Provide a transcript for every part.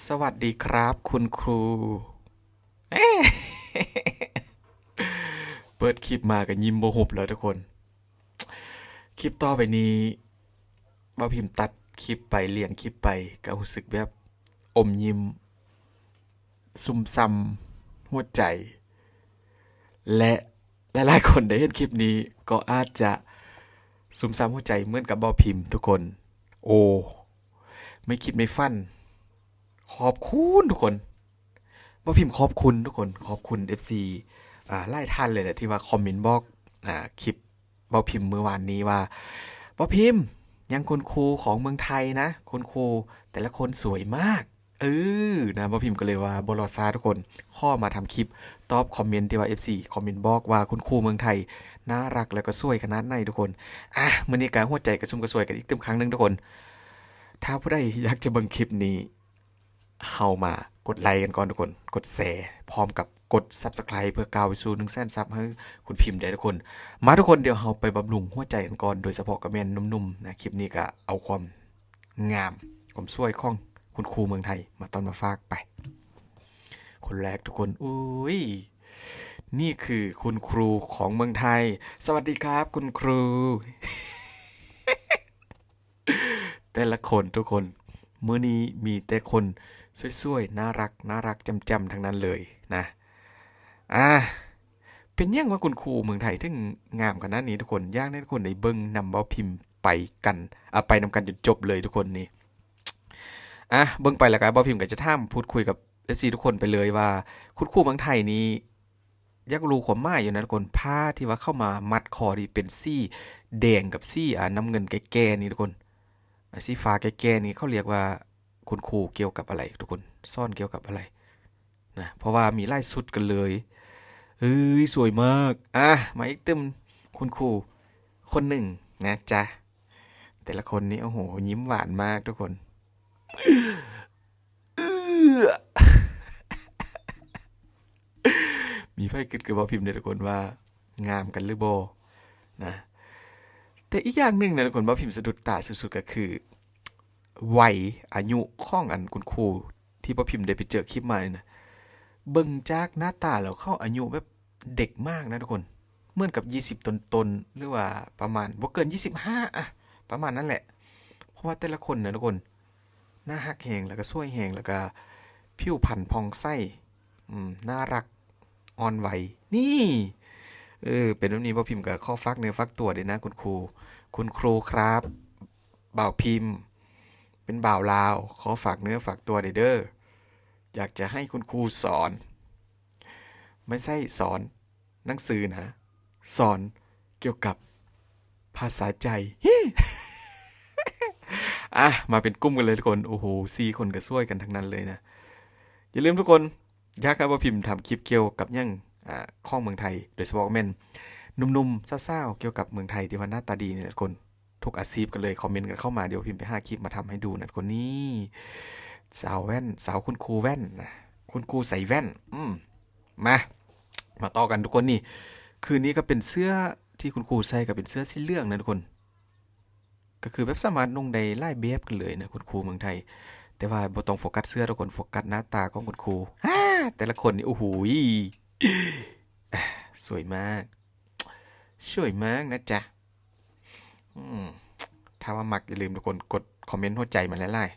ສະຫວັດດີຄັບຄຸນຄູ. ເອີ ເປີດຄລິບມາກໍຍິ້ມບໍ່ຫຸບແລ້ວທຸກຄົນ. ຄລິບຕໍ່ໄປນີ້ ບ່າວພິມຕັດຄລິບໄປ ລຽງຄລິບໄປ ກໍຮູ້ສຶກແບບອົມຍິ້ມ ຊຸ່ມຊ່ຳຫົວໃຈ ແລະ ຫຼາຍໆຄົນໄດ້ເຫັນຄລິບນີ້ ກໍອາດຈະຊຸ່ມຊ່ຳຫົວໃຈເໝືອນກັບບ່າວພິມທຸກຄົນ. ໂອ້ ໄມ່ຄິດໄມ່ຝັນ. ຂອບຄຸນທຸກຄົນ. ບ່າວພິມຂອບຄຸນທຸກຄົນ. ຂອບຄຸນເອັຟຊີ ອ່າ ຫຼາຍທ່ານເລີຍແຫຼະ ທີ່ວ່າຄອມເມັນບອກ ອ່າ ຄລິບບ່າວພິມມື້ວານນີ້ວ່າ ບ່າວພິມ ຍັງຄຸນຄູຂອງເມືອງໄທນະ ຄຸນຄູແຕ່ລະຄົນສວຍມາກ. ເອີ ນະ ບ່າວພິມກໍເລີຍວ່າບໍ່ລໍຊ້າທຸກຄົນ ຂໍມາທຳຄລິບຕອບຄອມເມັນທີ່ວ່າເອັຟຊີຄອມເມັນບອກວ່າ ຄຸນຄູເມືອງໄທໜ້າຮັກ ແລ້ວກໍສວຍຂະໜາດໃດທຸກຄົນ. ອ່ະ ມື້ນີ້ກະຫົວໃຈກະຊຸ່ມກະຊວຍກັນອີກຕື່ມຄັ້ງໜຶ່ງທຸກຄົນ. ຖ້າຜູ້ໃດຢາກຈະເບິ່ງຄລິບນີ້ ເຮົາມາກົດໄລກັນກ່ອນທຸກຄົນ ກົດແຊ ພ້ອມກັບກົດຊັບສະໄຄຣບ໌ ເພື່ອກ້າວໄປສູ່ໜຶ່ງແສນຊັບໃຫ້ຄຸນພິມໄດ້ທຸກຄົນ. ມາທຸກຄົນ ດຽວເຮົາໄປບຳລຸງຫົວໃຈກັນກ່ອນ ໂດຍສະເພາະກໍແມ່ນໜຸ່ມໆນະ. ຄລິບນີ້ກໍເອົາຄວາມງາມ ຄວາມສວຍຂອງຄຸນຄູເມືອງໄທມາຕ້ອນມາຝາກໄປ. ຄົນແລກທຸກຄົນ ອຸ້ຍ ນີ້ຄືຄຸນຄູຂອງເມືອງໄທ. ສະຫວັດດີຄັບຄຸນຄູ. ແຕ່ລະຄົນທຸກຄົນ ມື້ນີ້ມີແຕ່ຄົນສວຍໆ ໜ້າຮັກ ໜ້າຮັກ ຈ້ຳໆ ທັງນັ້ນເລີຍນະ. ອ່າ ເປັນຫຍັງວ່າຄຸນຄູເມືອງໄທເຖິງງາມຂະໜາດນີ້ທຸກຄົນ? ຢາກໃຫ້ທຸກຄົນໄດ້ເບິ່ງນຳບ່າວພິມໄປກັນ ອ່າ ໄປນຳກັນຈົນຈົບເລີຍທຸກຄົນນີ້. ອ່າ ເບິ່ງໄປແລ້ວກໍບ່າວພິມກໍຈະຖາມ ພູດຄຸຍກັບເອັຟຊີທຸກຄົນໄປເລີຍວ່າ ຄຸນຄູເມືອງໄທນີ້ ຢາກຮູ້ຄວາມໝາຍຢູ່ນະທຸກຄົນ. ຜ້າທີ່ວ່າເຂົາມາມັດຄໍທີ່ເປັນສີແດງກັບສີ ອ່າ ນ້ຳເງິນແກ່ໆນີ້ທຸກຄົນ ອ່າ ສີຟ້າແກ່ໆນີ້ ເຂົາລຽກວ່າຄຸນຄູກ່ຽວກັບອະໄລທຸກຄົນ? ສອນກ່ຽວກັບອະໄລນະ? ເພາະວ່າມີຫຼາຍຊຸດກັນເລີຍ. ເອີຍ ສວຍມາກ. ອ່ະ ມາອີກຕື່ມ ຄຸນຄູຄົນໜຶ່ງນະຈະ. ແຕ່ລະຄົນນີ້ ໂອ້ໂຫ ຍິ້ມຫວານມາກທຸກຄົນ. ເອີ ມີໃຜຄິດຄືບ່າວພິມເດ້ທຸກຄົນວ່າງາມກັນຫຼືບໍ່ນະ? ແຕ່ອີກຢ່າງໜຶ່ງນະທຸກຄົນ ບ່າວພິມສະດຸດຕາສຸດໆ ກໍຄືໄວອາຍຸຂອງອັນຄຸນຄູທີ່ບ່າວພິມໄດ້ໄປເຈີຄລິບມານີ້ນະ. ເບິ່ງຈາກໜ້າຕາແລ້ວ ເຂົາອາຍຸແບບເດັກມາກນະທຸກຄົນ ເໝືອນກັບຊາວປີຕົ້ນໆ ຫຼືວ່າປະມານບໍ່ເກີນຊາວຫ້າ ອ່ະ ປະມານນັ້ນແຫຼະ. ເພາະວ່າແຕ່ລະຄົນນະທຸກຄົນ ໜ້າຮັກແຮງ ແລ້ວກໍສວຍແຮງ ແລ້ວກໍຜິວພັນຜ່ອງໃສ ອືມ ໜ້າຮັກ ອ່ອນໄຫວ. ນີ້ ເອີ ເປັນແບບນີ້ ບ່າວພິມກໍຂໍຝາກເນື້ອຝາກຕົວເດ້ນະຄຸນຄູ. ຄຸນຄູຄັບ ບ່າວພິມ ເປັນບ່າວລາວ ຂໍຝາກເນື້ອຝາກຕົວເດີ້ ຢາກຈະໃຫ້ຄຸນຄູສອນ ໄມ່ໃຊ່ສອນໜັງສືນະ ສອນກ່ຽວກັບພາສາໃຈ. ອ່ະ ມາເປັນກຸ່ມກັນເລີຍທຸກຄົນ. ໂອ້ໂຫ ສີ່ຄົນກໍສວຍກັນທັງນັ້ນເລີຍນະ. ຢ່າລືມທຸກຄົນ ຢາກໃຫ້ບ່າວພິມທຳຄລິບກ່ຽວກັບຫຍັງ ອ່າ ຂອງເມືອງໄທ ໂດຍສະເພາະແມ່ນໜຸ່ມໆ ສາວໆ ກ່ຽວກັບເມືອງໄທທີ່ວ່າໜ້າຕາດີນີ້ແຫຼະທຸກຄົນ. ທຸກອາຊີບກັນເລີຍ ຄອມເມັນກັນເຂົ້າມາ ດຽວພິມໄປຫາຄລິບມາທຳໃຫ້ດູນະທຸກຄົນ. ນີ້ ສາວແວ່ນ ສາວຄຸນຄູແວ່ນນະ ຄຸນຄູໃສ່ແວ່ນ. ອືມ ມາ ມາຕໍ່ກັນທຸກຄົນ. ນີ້ ຄືນນີ້ກໍເປັນເສື້ອທີ່ຄຸນຄູໃສ່ ກໍເປັນເສື້ອສີເຫຼືອງນະທຸກຄົນ. ກໍຄືແບບສາມາດນຸ່ງໄດ້ຫຼາຍແບບກັນເລີຍນະ ຄຸນຄູເມືອງໄທ. ແຕ່ວ່າບໍ່ຕ້ອງໂຟກັດເສື້ອທຸກຄົນ ໂຟກັດໜ້າຕາຂອງຄຸນຄູ. ແຕ່ລະຄົນນີ້ ໂອ້ໂຫ ສວຍມາກ ສວຍມາກນະຈະ. ອືມ ຖ້າວ່າມັກ ຢ່າລືມທຸກຄົນ ກົດຄອມເມັນຫົວໃຈມາຫຼາຍ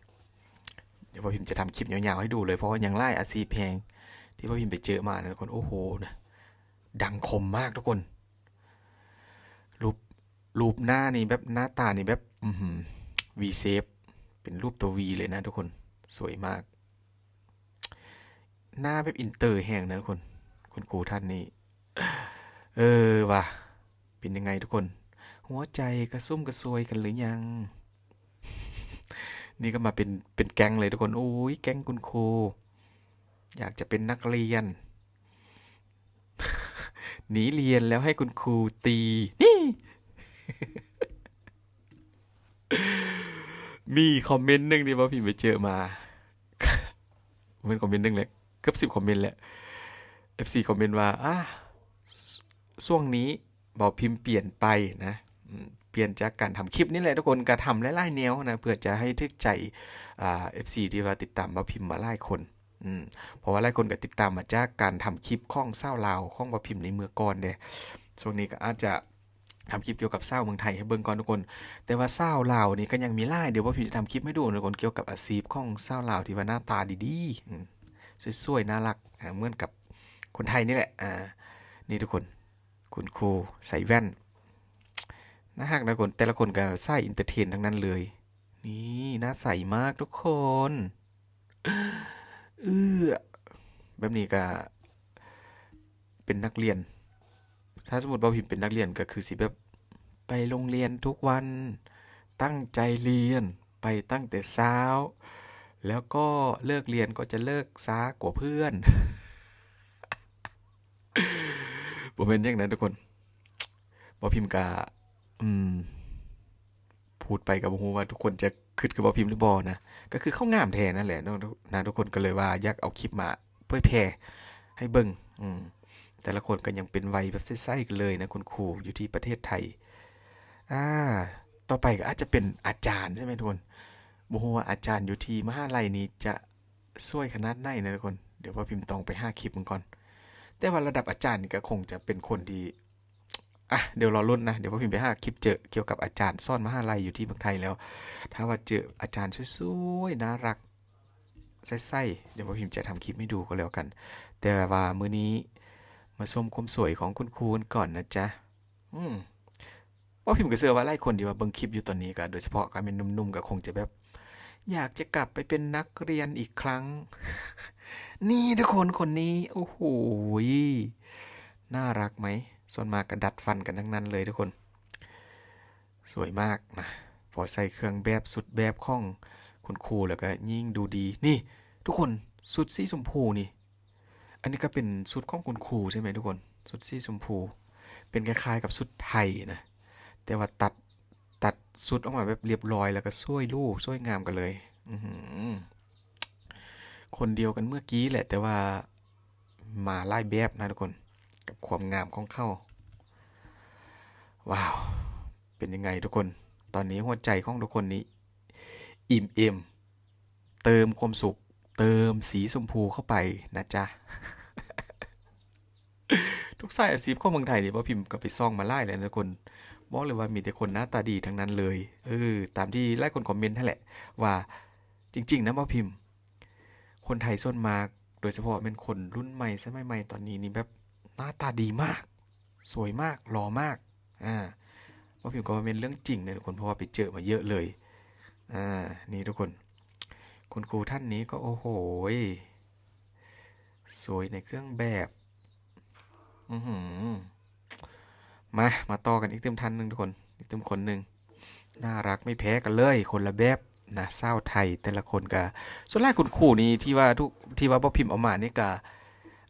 ໆ. ດຽວບ່າວພິມຈະທຳຄລິບຍາວໆໃຫ້ດູເລີຍ ເພາະວ່າຍັງຫຼາຍອາຊີບແຮງທີ່ບ່າວພິມໄປເຈີມານະທຸກຄົນ. ໂອ້ໂຫ ນະ ດັງຄົມມາກທຸກຄົນ. ຮູບ ຮູບໜ້ານີ້ແບບ ໜ້າຕານີ້ແບບ ອື້ຫື V shape ເປັນຮູບຕົວ V ເລີຍນະທຸກຄົນ. ສວຍມາກ. ໜ້າແບບອິນເຕີແຮງນະທຸກຄົນ ຄຸນຄູທ່ານນີ້. ເອີ ວ່າ ເປັນຍັງໄງທຸກຄົນ? ຫົວໃຈກະຊຸ່ມກະຊວຍກັນຫຼືຍັງ? ນີ້ກໍມາເປັນ ເປັນແກ້ງເລີຍທຸກຄົນ. ໂອ້ຍ ແກ້ງຄຸນຄູ ຢາກຈະເປັນນັກຮຽນ ໜີຮຽນແລ້ວໃຫ້ຄຸນຄູຕີ. ນີ້ ມີຄອມເມັນໜຶ່ງທີ່ບ່າວພິມໄປເຈີມາ ບໍ່ແມ່ນຄອມເມັນໜຶ່ງແຫຼະ ເກືອບສິບຄອມເມັນແຫຼະ. ເອັຟຊີຄອມເມັນວ່າ ອ່າ ຊ່ວງນີ້ບ່າວພິມປ່ຽນໄປນະ ອືມ ປ່ຽນຈາກການທຳຄລິບນີ້ແຫຼະທຸກຄົນ ກໍທຳຫຼາຍໆແນວນະ ເພື່ອຈະໃຫ້ຖືກໃຈ ອ່າ ເອັຟຊີ ທີ່ວ່າຕິດຕາມບ່າວພິມມາຫຼາຍຄົນ. ອືມ ເພາະວ່າຫຼາຍຄົນກໍຕິດຕາມມາຈາກການທຳຄລິບຂອງສາວລາວຂອງບ່າວພິມໃນເມື່ອກ່ອນເດ້. ຊ່ວງນີ້ກໍອາດຈະ ທຳຄລິບກ່ຽວກັບສາວເມືອງໄທໃຫ້ເບິ່ງກ່ອນທຸກຄົນ. ແຕ່ວ່າສາວລາວນີ້ກໍຍັງມີຫຼາຍ, ດຽວບ່າວພິມຈະທຳຄລິບໃຫ້ດູນະທຸກຄົນ ກ່ຽວກັບອາຊີບຂອງສາວລາວທີ່ວ່າໜ້າຕາດີໆ ອືມ ສວຍໆ ໜ້າລັກ ອ່າ ເໝືອນກັບຄົນໄທນີ້ແຫຼະ. ອ່າ ນີ້ທຸກຄົນ ຄຸນຄູໃສ່ແວ່ນ ໜ້າຮັກນະທຸກຄົນ, ແຕ່ລະຄົນກໍສາຍເອັນເຕີເທນທັງນັ້ນເລີຍ. ນີ້ໜ້າໃສມາກທຸກຄົນ. ເອີ ແບບນີ້ກະເປັນນັກຮຽນ, ຖ້າສົມມຸດວ່າພິມເປັນນັກຮຽນ ກະຄືຊິແບບໄປໂຮງຮຽນທຸກວັນ, ຕັ້ງໃຈຮຽນ, ໄປຕັ້ງແຕ່ເຊົ້າ ແລ້ວກໍເລີກຮຽນກໍຈະເລີກຊ້າກວ່າເພື່ອນ. ບໍ່ແມ່ນຫຍັງນະທຸກຄົນ, ບ່າວພິມກະ ອືມ ພູດໄປກໍບໍ່ຮູ້ວ່າທຸກຄົນຈະຄຶດຄືບ່າວພິມຫຼືບໍ່ນະ, ກໍຄືເຂົາງາມແທ້ນັ້ນແຫຼະເນາະ ນະທຸກຄົນ. ກໍເລີຍວ່າຢາກເອົາຄລິບມາເຜີຍແຜ່ໃຫ້ເບິ່ງ. ອືມ ແຕ່ລະຄົນກໍຍັງເປັນໄວແບບໃສໆກັນເລີຍນະ, ຄຸນຄູຢູ່ທີ່ປະເທດໄທ. ອ່າ ຕໍ່ໄປກໍອາດຈະເປັນອາຈານໃຊ່ໄໝທຸກຄົນ? ບໍ່ຮູ້ວ່າອາຈານຢູ່ທີ່ມະຫາໄລນີ້ຈະ ສວຍຂະໜາດໃດນະທຸກຄົນ, ດຽວບ່າວພິມຕ້ອງໄປຫາຄລິບເບິ່ງກ່ອນ. ແຕ່ວ່າລະດັບອາຈານນີ້ກໍຄົງຈະເປັນຄົນທີ່ ອ່ະ ດຽວລໍລຸ້ນນະ, ດຽວບ່າວພິມໄປຫາຄລິບເຈີກ່ຽວກັບອາຈານສອນມະຫາໄລຢູ່ທີ່ເມືອງໄທແລ້ວ. ຖ້າວ່າເຈີອາຈານສວຍໆ ໜ້າຮັກ ໃສໆ ດຽວບ່າວພິມຈະທຳຄລິບໃຫ້ດູກໍແລ້ວກັນ. ແຕ່ວ່າມື້ນີ້ມາຊົມຄວາມສວຍຂອງຄຸນຄູກັນກ່ອນນະຈ໊ະ. ອືມ ບ່າວພິມກໍເຊື່ອວ່າຫຼາຍຄົນທີ່ວ່າເບິ່ງຄລິບຢູ່ຕອນນີ້ ກໍໂດຍສະເພາະກໍແມ່ນໜຸ່ມໆ ກໍຄົງຈະແບບ ຢາກຈະກັບໄປເປັນນັກຮຽນອີກຄັ້ງ. ນີ້ທຸກຄົນ ຄົນນີ້ ໂອ້ໂຫ ໜ້າຮັກໄໝ? ສ່ວນມາກກໍດັດຟັນກັນທັງນັ້ນເລີຍທຸກຄົນ. ສວຍມາກນະ, ພໍໃສ່ເຄື່ອງແບບ ຊຸດແບບຂອງຄຸນຄູແລ້ວກໍຍິ່ງດູດີ. ນີ້ທຸກຄົນ ຊຸດສີຊົມພູນີ້ ອັນນີ້ກໍເປັນຊຸດຂອງຄຸນຄູໃຊ່ໄໝທຸກຄົນ? ຊຸດສີຊົມພູ ເປັນຄ້າຍໆກັບຊຸດໄທນະ, ແຕ່ວ່າຕັດ ຕັດຊຸດອອກມາແບບລຽບລ້ອຍ ແລ້ວກໍສວຍຫຼູສວຍງາມກັນເລີຍ. ອືຫື ຄົນດຽວກັນເມື່ອກີ້ແຫຼະ, ແຕ່ວ່າມາຫຼາຍແບບນະທຸກຄົນ ກັບຄວາມງາມຂອງເຂົາ. ວ້າວ ເປັນຍັງໄງທຸກຄົນ? ຕອນນີ້ຫົວໃຈຂອງທຸກຄົນນີ້ ອີ່ມເອມ ເຕີມຄວາມສຸກ ເຕີມສີຊົມພູເຂົ້າໄປນະຈ໊ະ. ທຸກສາຍອາຊີບຂອງເມືອງໄທນີ້ ບ່າວພິມກໍໄປສ່ອງມາຫຼາຍແລ້ວນະທຸກຄົນ, ບອກເລີຍວ່າມີແຕ່ຄົນໜ້າຕາດີທັງນັ້ນເລີຍ. ເອີ ຕາມທີ່ຫຼາຍຄົນຄອມເມັນຫັ້ນແຫຼະ ວ່າຈິງໆນະ ບ່າວພິມ ຄົນໄທສ່ວນມາກ ໂດຍສະເພາະແມ່ນຄົນລຸ້ນໃໝ່ສະໄໝໃໝ່ຕອນນີ້ນີ້ ແບບໜ້າຕາດີມາກ ສວຍມາກ ຫຼໍ່ມາກ. ອ່າ ບ່າວພິມກໍວ່າແມ່ນເລື່ອງຈິງເນາະທຸກຄົນ ເພາະວ່າໄປເຈີມາເຍອະເລີຍ. ອ່າ ນີ້ທຸກຄົນ ຄຸນຄູທ່ານນີ້ກໍ ໂອ້ໂຫ ສວຍໃນເຄື່ອງແບບ. ອືຫື ມາ ມາຕໍ່ກັນອີກຕື່ມທ່ານໜຶ່ງທຸກຄົນ ອີກຕື່ມຄົນໜຶ່ງ ໜ້າຮັກໄມ່ແພ້ກັນເລີຍ ຄົນລະແບບນະ. ສາວໄທແຕ່ລະຄົນກະ ສ່ວນຫຼາຍຄຸນຄູນີ້ທີ່ວ່າທຸກ ທີ່ວ່າບ່າວພິມເອົາມານີ້ກະ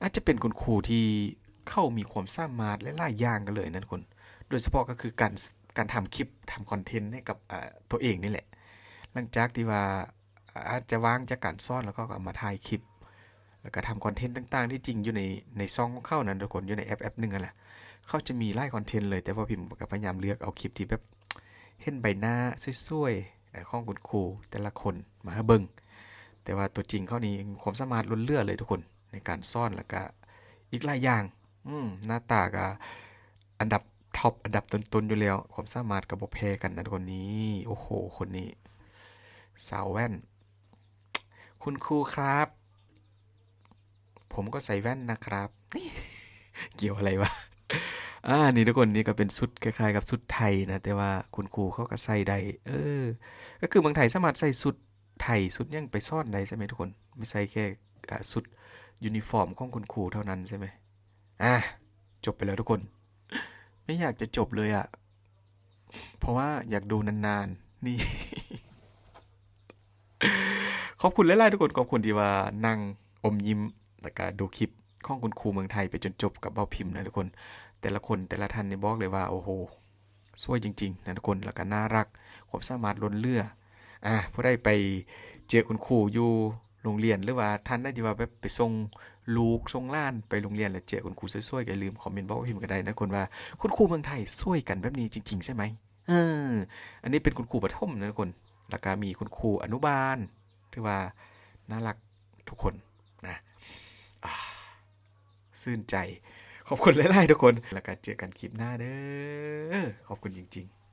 ອາດຈະເປັນຄຸນຄູທີ່ເຂົາມີຄວາມສາມາດຫຼາຍໆຢ່າງກັນເລີຍນະທຸກຄົນ, ໂດຍສະເພາະກໍຄືການ ການທຳຄລິບ ທຳຄອນເທັນໃຫ້ກັບ ເອີ ຕົວເອງນີ້ແຫຼະ. ຫຼັງຈາກທີ່ວ່າ ອາດຈະວ່າງຈາກການສອນ ແລ້ວເຂົາກໍເອົາມາຖ່າຍຄລິບ ແລ້ວກໍທຳຄອນເທັນຕ່າງໆ ທີ່ຈິງຢູ່ໃນ ໃນຊ່ອງຂອງເຂົານັ້ນທຸກຄົນ ຢູ່ໃນແອັບແອັບໜຶ່ງຫັ້ນແຫຼະ ເຂົາຈະມີຫຼາຍຄອນເທັນເລີຍ. ແຕ່ວ່າພິມກໍພະຍາຍາມເລືອກເອົາຄລິບທີ່ແບບເຫັນໃບໜ້າສວຍໆ ຂອງຄຸນຄູແຕ່ລະຄົນມາໃຫ້ເບິ່ງ, ແຕ່ວ່າຕົວຈິງເຂົານີ້ຄວາມສາມາດລົ້ນເຫຼືອເລີຍທຸກຄົນ ໃນການສອນ ແລ້ວກະອີກຫຼາຍຢ່າງ. ອືມ ໜ້າຕາກະອັນດັບທັອບ ອັນດັບຕົ້ນໆຢູ່ແລ້ວ, ຄວາມສາມາດກໍບໍ່ແພ້ກັນນະທຸກຄົນ. ນີ້ ໂອ້ໂຫ ຄົນນີ້ ສາວແວ່ນ ຄຸນຄູຄັບ ຜົມກໍໃສ່ແວ່ນນະຄັບ. ກ່ຽວອະໄລວະ? ອ່າ ນີ້ທຸກຄົນ ນີ້ກໍເປັນຊຸດຄ້າຍໆກັບຊຸດໄທນະ, ແຕ່ວ່າຄຸນຄູເຂົາກໍໃສ່ໄດ້. ເອີ ກໍຄືເມືອງໄທສາມາດໃສ່ຊຸດໄທ ຊຸດຫຍັງໄປສອນໄດ້ໃຊ່ໄໝທຸກຄົນ? ໄມ່ໃສ່ແຄ່ ອ່າ ຊຸດຢູນິຟອມຂອງຄຸນຄູເທົ່ານັ້ນໃຊ່ໄໝ? ອ່າ ຈົບໄປແລ້ວທຸກຄົນ, ໄມ່ຢາກຈະຈົບເລີຍອະ ເພາະວ່າຢາກດູນານໆ. ນີ້ ຂອບຄຸນຫຼາຍໆທຸກຄົນ, ຂອບຄຸນທີ່ວ່ານັ່ງອົມຍິ້ມ ແລ້ວກະດູຄລິບຂອງຄຸນຄູເມືອງໄທໄປຈົນຈົບກັບເບົາພິມນະທຸກຄົນ. ແຕ່ລະຄົນແຕ່ລະທ່ານນີ້ບອກເລີຍວ່າ ໂອ້ໂຫ ສວຍຈິງໆນະທຸກຄົນ, ແລ້ວກະໜ້າຮັກ, ຄວາມສາມາດລົ້ນເຫຼືອ. ອ່າ ຜູ້ໃດໄປເຈີຄຸນຄູຢູ່ໂຮງຮຽນ ຫຼືວ່າທ່ານໃດທີ່ວ່າແບບໄປສົ່ງລູກສົ່ງຫຼານໄປໂຮງຮຽນ ແລ້ວເຈີຄຸນຄູສວຍໆ ກໍຢ່າລືມຄອມເມັນບອກເບົາພິມກໍໄດ້ນະທຸກຄົນ ວ່າຄຸນຄູເມືອງໄທສວຍກັນແບບນີ້ຈິງໆໃຊ່ໄໝ? ເອີ ອັນນີ້ເປັນຄຸນຄູປະຖົມນະທຸກຄົນ ແລ້ວກະມີຄຸນຄູອະນຸບານ ຖືວ່າໜ້າຮັກທຸກຄົນນະ ອາ ຊື່ນໃຈ. ຂອບຄຸນຫຼາຍໆທຸກຄົນ ແລ້ວກະເຈີກັນຄລິບໜ້າເດີ. ຂອບຄຸນຈິງໆ.